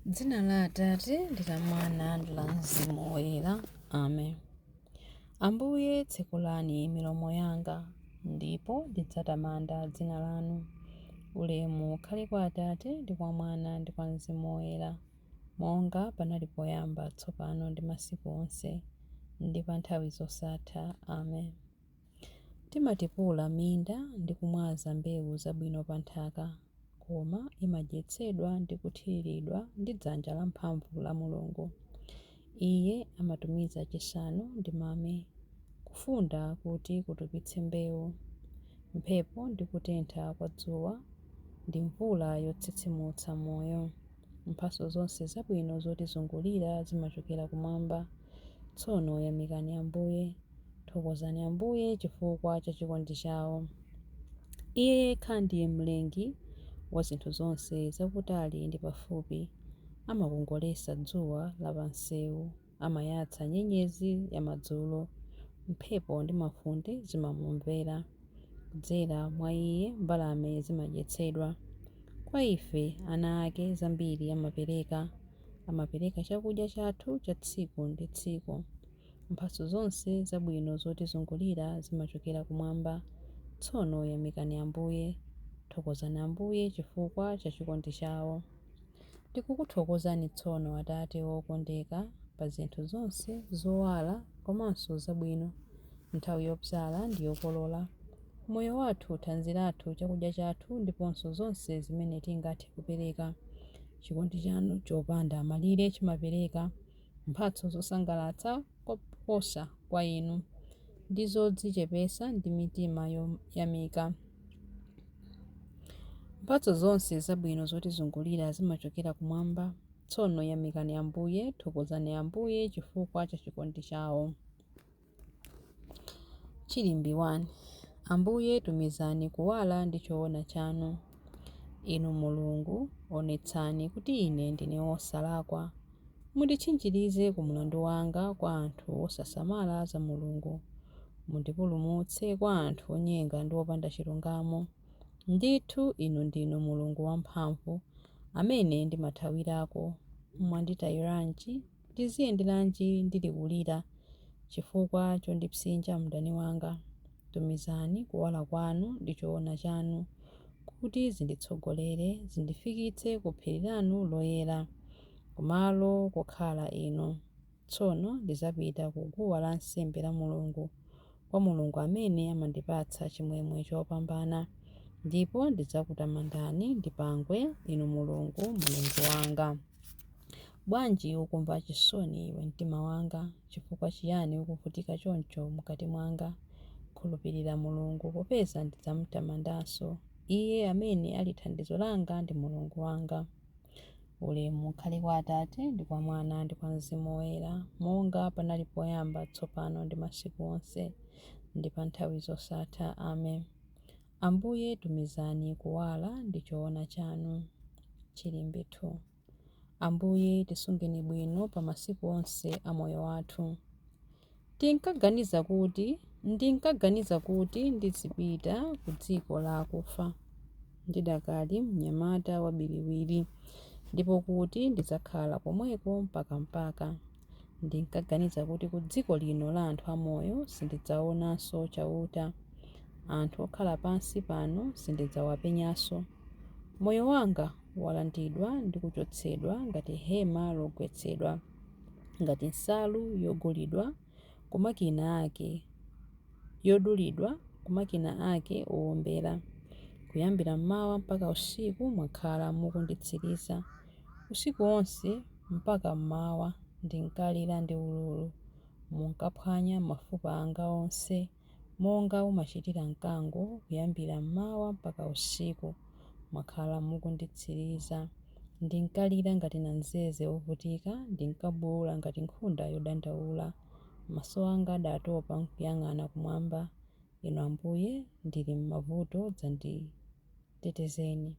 Dzina la Atate ndi la Mwana ndi la Mzimu Woyera. Amen. Ambuye, tsekulani milomo yanga, ndipo ndidzatamanda dzina lanu. Ulemu ukhale kwa Atate ndi kwa Mwana ndi kwa Mzimu Woyera, monga panali poyamba, tsopano ndi masiku onse, ndi pa nthawi zosatha. Amen. Timatipula minda ndi kumwaza mbewu zabwino pa nthaka, koma imadyetsedwa ndi kuthiriridwa ndi dzanja lamphamvu la Mulungu. Iye amatumiza chisanu ndi mame, kufunda kuti kutupitse mbewu, mphepo ndi kutentha kwa dzuwa, ndi mvula yotsitsimutsa moyo. Mphatso zonse zabwino zotizungulira zimachokera kumwamba. Tsono yamikani Ambuye, thokozani Ambuye chifukwa cha chikondi chawo. Iye yekha ndiye Mlengi wa zinthu zonse zakutali ndi pafupi. Amakongoletsa dzuwa la pamsewu, amayatsa nyenyezi ya madzulo. Mphepo ndi mafunde zimamumvera. Kudzera mwa iye mbalame zimadyetsedwa. Kwa ife ana ake zambiri amapereka. Amapereka chakudya chathu cha tsiku ndi tsiku. Mphatso zonse zabwino zotizungulira zimachokera kumwamba. Tsono yamikani Ambuye, thokozani Ambuye chifukwa cha chikondi chawo. Ndikukuthokozani tsono Atate wokondeka pa zinthu zonse zowala komanso zabwino, nthawi yobzala ndi yokolola, moyo wathu, thanzi lathu, chakudya chathu ndiponso zonse zimene tingathe kupereka. Chikondi chanu chopanda malire chimapereka mphatso zosangalatsa koposa kwa inu, ndi zodzichepetsa ndi mitima yoyamika. Mphatso zonse zabwino zotizungulira zimachokera kumwamba. Tsono yamikani Ambuye, thokozani Ambuye chifukwa cha chikondi chawo. Chilimbi 1. Ambuye, tumizani kuwala ndi choona chanu. Inu Mulungu, onetsani kuti ine ndine wosalakwa. Munditchinjirize ku mlandu wanga kwa anthu osasamala za Mulungu. Mundipulumutse kwa anthu onyenga ndi opanda chilungamo. Ndithu inu ndinu Mulungu wamphamvu, amene ndimathawirako. Mwanditayiranji? Ndiziyenderanji ndili kulira chifukwa chondipsinja mdani wanga? Tumizani kuwala kwanu ndi choona chanu, kuti zinditsogolere, zindifikitse ku phiri lanu loyera, kumalo kokhala inu. Tsono ndidzapita ku guwa lansembe la Mulungu, kwa Mulungu amene amandipatsa chimwemwe chopambana, ndipo ndidzakutamandani ndi pangwe, inu Mulungu, Mulungu wanga. Bwanji ukumva chisoni iwe mtima wanga? Chifukwa chiyani ukuvutika choncho m'kati mwanga? Khulupirira Mulungu, popeza ndidzamutamandanso, Iye amene ali thandizo langa ndi Mulungu wanga. Ulemu ukhale kwa Atate ndi kwa Mwana ndi kwa Mzimu Woyera, monga panali poyamba, tsopano ndi masiku onse, ndi pa nthawi zosatha. Amen. Ambuye, tumizani kuwala ndi choona chanu. Chilimbi 2. Ambuye, tisungeni bwino pa masiku onse a moyo wathu. Ndinkaganiza kuti ndizipita ku dziko la akufa ndidakali mnyamata wabiriwiri, ndipo kuti ndidzakhala komweko mpakampaka. Ndinkaganiza kuti ku dziko lino la anthu amoyo sindidzaonanso Chauta. Anthu okhala pansi pano sindidzawapenyanso. Moyo wanga walandidwa ndi kuchotsedwa ngati hema logwetsedwa, ngati nsalu yodulidwa ku makina ake owombera. Kuyambira mmawa mpaka usiku mwakhala mukunditsiriza. Usiku wonse mpaka mmawa ndinkalira ndi ululu. Munkaphwanya mafupa anga onse, monga umachitira mkango. Kuyambira mmawa mpaka usiku mwakhala mukunditsiriza. Ndinkalira ngati namzeze wovutika, ndinkabuwula ngati nkhunda yodandaula. Maso anga adatopa n'kuyang'ana kumwamba. Inu Ambuye, ndili m'mavuto, dzanditetezeni.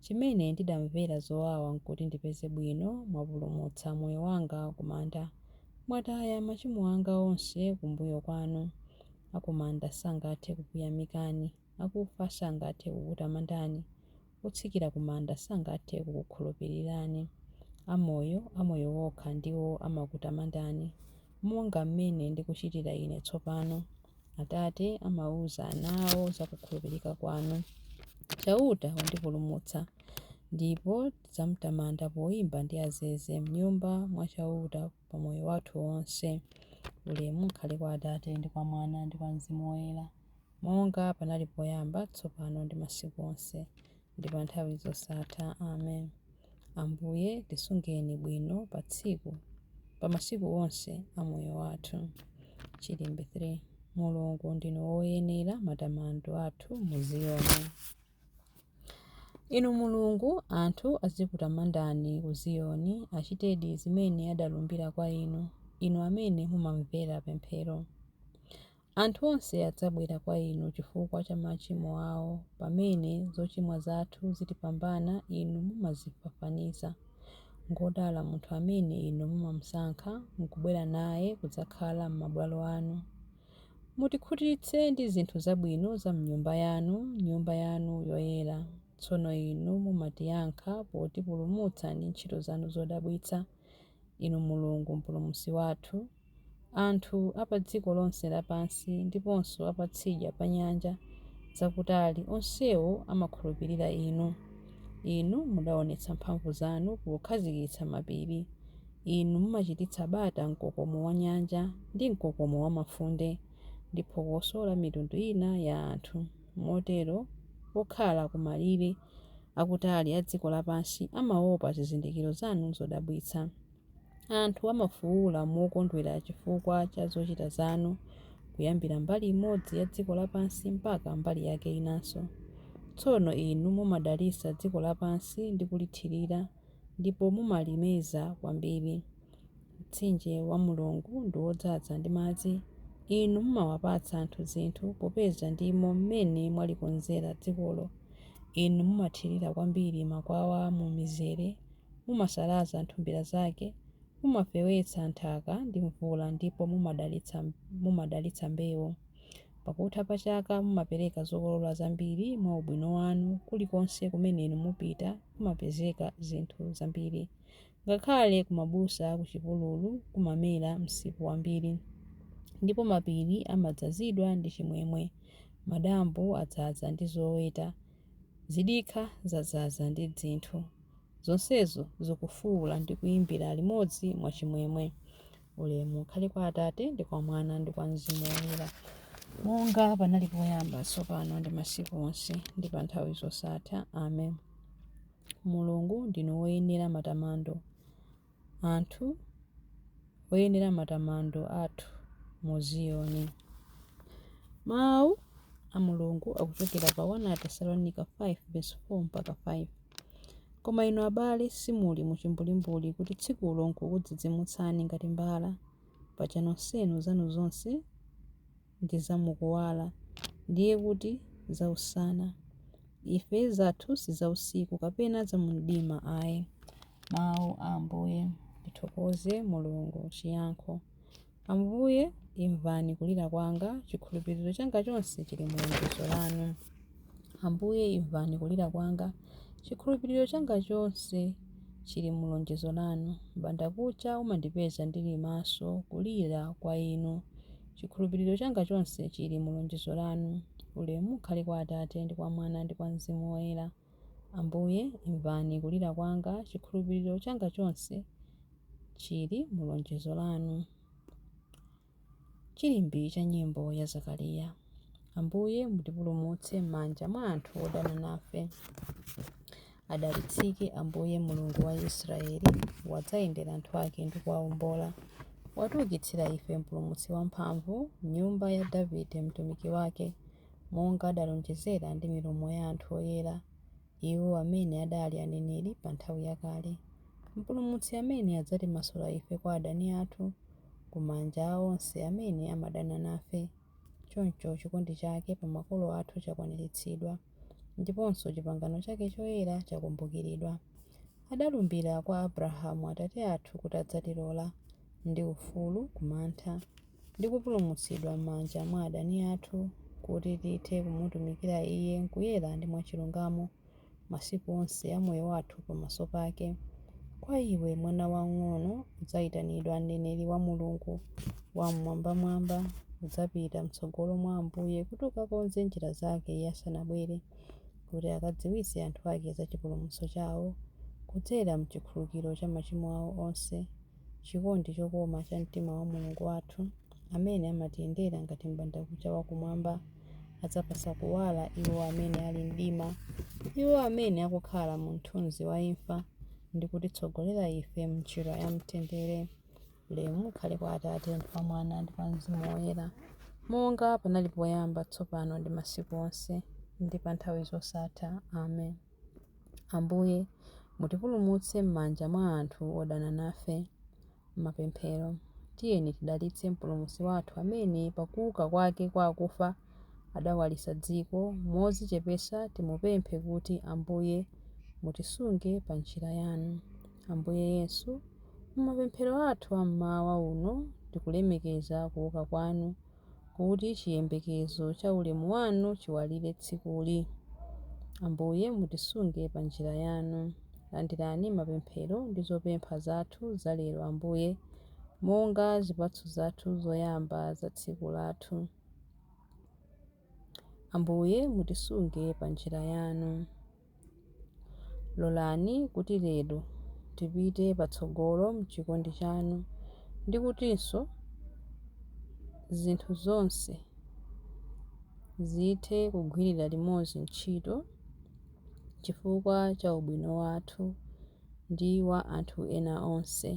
Chimene ndidamvera zowawa n'kuti ndipeze bwino, mwapulumutsa moyo wanga ku manda. Mwataya machimo anga onse kumbuyo kwanu. Akumanda sangathe kukuyamikani, akufa sangathe kukutamandani, otsikira ku manda sangathe kukukhulupirirani. Amoyo, amoyo okha ndiwo amakutamandani, monga mmene ndikuchitira ine tsopano. Atate amauza ana ao za kukhulupirika kwanu. Chauta wandipulumutsa, ndipo tidzamutamanda poimba ndi azeze m'Nyumba mwa Chauta pa moyo wathu wonse. Ulemu ukhale kwa Atate ndi kwa Mwana ndi kwa Mzimu Woyera, monga panali poyamba, tsopano ndi masiku onse, ndi pa nthawi zosatha. Amen. Ambuye, tisungeni bwino pa masiku onse a moyo wathu. Chilimbi 3. Mulungu ndinu woyenera matamando athu mu Ziyoni. Inu Mulungu, anthu azikutamandani ku Ziyoni, achitedi zimene adalumbira kwa Inu, Inu amene mumamvera pemphero. Anthu onse adzabwera kwa Inu chifukwa cha machimo ao; pamene zochimwa zathu zitipambana Inu mumazifafaniza. Ngwodala munthu amene Inu mumamusankha, nkubwera naye kudzakhala m'mabwalo anu. Mutikhutitse ndi zinthu zabwino za m'Nyumba yanu, Nyumba yanu yoyera. Tsono Inu mumatiyankha potipulumutsa ndi ntchito zanu zodabwitsa, Inu Mulungu Mpulumutsi wathu. Anthu a pa dziko lonse lapansi ndiponso a patsidya pa nyanja zakutali, onsewo amakhulupirira Inu. Inu mudaonetsa mphamvu zanu pokhazikitsa mapiri. Inu mumachititsa bata mkokomo wa nyanja ndi mkokomo wa mafunde, ndi phokoso la mitundu ina ya anthu. Motero okhala ku malire akutali a dziko lapansi amaopa zizindikiro zanu zodabwitsa. Anthu amafuula mokondwera chifukwa cha zochita zanu, kuyambira mbali imodzi ya dziko lapansi mpaka mbali yake inanso. Tsono Inu mumadalitsa dziko lapansi ndi kulithirira, ndipo mumalimeza kwambiri. Mtsinje wa Mulungu ndi wodzaza ndi madzi. Inu mumawapatsa anthu zinthu, popeza ndimo mmene mwalikonzera dzikolo. Inu mumathirira kwambiri makwawa a mu mizere, mumasalaza nthumbira zake, mumafewetsa nthaka ndi mvula ndipo mumadalitsa mbewu. Pakutha pa chaka mumapereka zokolola zambiri mwa ubwino wanu, kulikonse kumene inu mupita kumapezeka zinthu zambiri. Ngakhale ku mabusa a ku chipululu kumamera msipu wambiri. Ndipo mapiri amadzazidwa ndi chimwemwe, madambo adzaza ndi zoweta, zidikha zadzaza ndi dzinthu. Zonsezo zikufuula ndi kuimbira limodzi mwachimwemwe. Ulemu ukhale kwa Atate ndi kwa Mwana ndi kwa Mzimu Woyera, monga panali poyamba, tsopano ndi masiku onse, ndi pa nthawi zosatha. Amen. Mulungu ndinu woyenera matamando anthu, woyenera matamando athu mu Ziyoni. Mawu a Mulungu akuchokera pa 1 Atesalonika 5 verse 4 mpaka 5. Koma inu abale, simuli mu chimbulimbuli kuti tsikulo nkukudzidzimutsani ngati mbala. Paja nonsenu zanu zonse ndi zamukuwala, ndiye kuti zausana. Ife zathu si zausiku kapena zamumdima ayi. Mawu a Ambuye. Tithokoze Mulungu. Chiyankho. Ambuye, imvani kulira kwanga, chikhulupiriro changa chonse chili mu lonjezo lanu. Ambuye, imvani kulira kwanga, chikhulupiriro changa chonse chili mu lonjezo lanu. M'bandakucha umandipeza ndili maso kulira kwa inu, chikhulupiriro changa chonse chili mu lonjezo lanu. Ulemu ukhale kwa Atate ndi kwa Mwana ndi kwa Mzimu Woyera. Ambuye, imvani kulira kwanga, chikhulupiriro changa chonse chili mu lonjezo lanu. Chilimbi cha nyimbo ya Zakariya. Ambuye mutipulumutse m'manja mwa anthu odana nafe. Adalitsike Ambuye Mulungu wa Israeli, wadzayendera anthu ake ndi kuwaombola. Watiukitsira ife Mpulumutsi wamphamvu, m'nyumba ya Davide mtumiki wake, monga adalonjezera ndi milomo ya anthu oyera, iwo amene adali aneneri pa nthawi yakale. Mpulumutsi amene adzatimasula ife kwa adani athu, ku manja a onse amene amadana nafe. Choncho chikondi chake pa makolo athu chakwaniritsidwa, ndiponso chipangano chake choyera chakumbukiridwa. Adalumbira kwa Abrahamu atate athu kuti adzatilola ndi ufulu ku mantha, ndi kupulumutsidwa m'manja mwa adani athu, kuti tithe kumutumikira Iye m'kuyera ndi mwachilungamo masiku onse a moyo wathu pamaso pake. Kwa iwe, mwana wamng'ono, udzayitanidwa mneneri wa Mulungu Wam'mwambamwamba. Udzapita m'tsogolo mwa Ambuye kuti ukakonze njira zake Iye asanabwere, kuti akadziwitse anthu ake za chipulumutso chawo, kudzera m'chikhululukiro cha machimo awo onse. Chikondi chokoma cha mtima wa Mulungu wathu, amene amatiyendera ngati m'bandakucha wa kumwamba, adzapatsa kuwala iwo amene ali m'mdima, iwo amene akukhala mu mthunzi wa imfa, ndi kutitsogolera ife m'njira ya mtendere. Ulemu ukhale kwa Atate, ndi kwa Mwana, ndi kwa Mzimu Woyera, monga panali poyamba, tsopano ndi masiku onse, ndi pa nthawi zosatha. Amen. Ambuye, mutipulumutse m'manja mwa anthu odana nafe. Mapemphero. Tiyeni tidalitse Mpulumutsi wathu amene pakuuka kwake kwa akufa adawalitsa dziko. Modzichepetsa timupemphe kuti, Ambuye, mutisunge pa njira yanu. Ambuye Yesu, mumapemphero athu a mmawa uno tikulemekeza kuuka kwanu, kuti chiyembekezo cha ulemu wanu chiwalire tsikuli. Ambuye, mutisunge pa njira yanu. Landirani mapemphero ndi zopempha zathu za lero, Ambuye, monga zipatso zathu zoyamba za tsiku lathu. Ambuye, mutisunge pa njira yanu. Lolani kuti lero tipite patsogolo m'chikondi chanu, ndi kutinso zinthu zonse zithe kugwirira limodzi ntchito chifukwa cha ubwino wathu ndi wa anthu ena onse.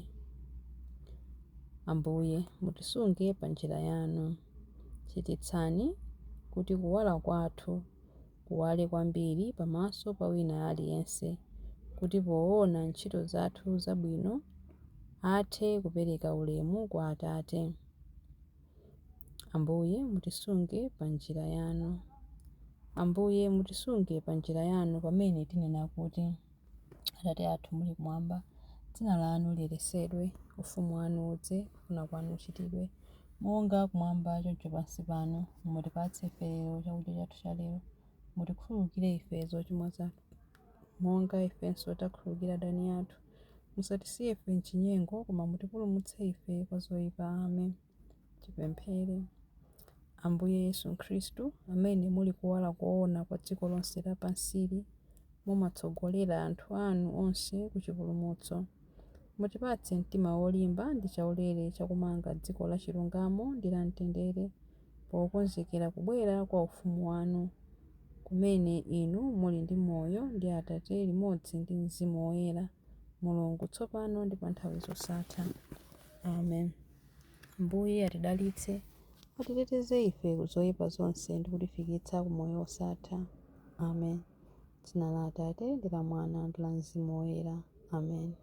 Ambuye, mutisunge pa njira yanu. Chititsani kuti kuwala kwathu kuwale kwambiri pamaso pa wina aliyense, kuti poona ntchito zathu zabwino athe kupereka ulemu kwa Atate. Ambuye, mutisunge pa njira yanu. Ambuye, mutisunge pa njira yanu pamene tinena kuti, Atate athu muli kumwamba, dzina lanu liyeretsedwe, ufumu wanu udze, kufuna kwanu kuchitidwe, monga kumwamba choncho pansi pano. Mutipatse ife lero chakudya chathu cha lero. Mutikhululukire ife zochimwa zathu, monga ifenso takhululukira adani athu. Musatisiye ife m'chinyengo, koma mutipulumutse ife kwa zoyipa. Amen. Tipemphere. Ambuye Yesu Khristu, amene muli kuwala koona kwa dziko lonse lapansili, mumatsogolera anthu anu onse ku chipulumutso. Mutipatse mtima wolimba ndi chaulere chakumanga dziko la chilungamo ndi la mtendere, pokonzekera kubwera kwa ufumu wanu, kumene inu muli ndi moyo ndi Atate limodzi ndi Mzimu Woyera, Mulungu, tsopano ndi pa nthawi zosatha. Amen. Ambuye atidalitse, atiteteze ife ku zoyipa zonse ndi kutifikitsa ku moyo wosatha. Amen. Dzina la Atate ndi la Mwana ndi la Mzimu Woyera. Amen.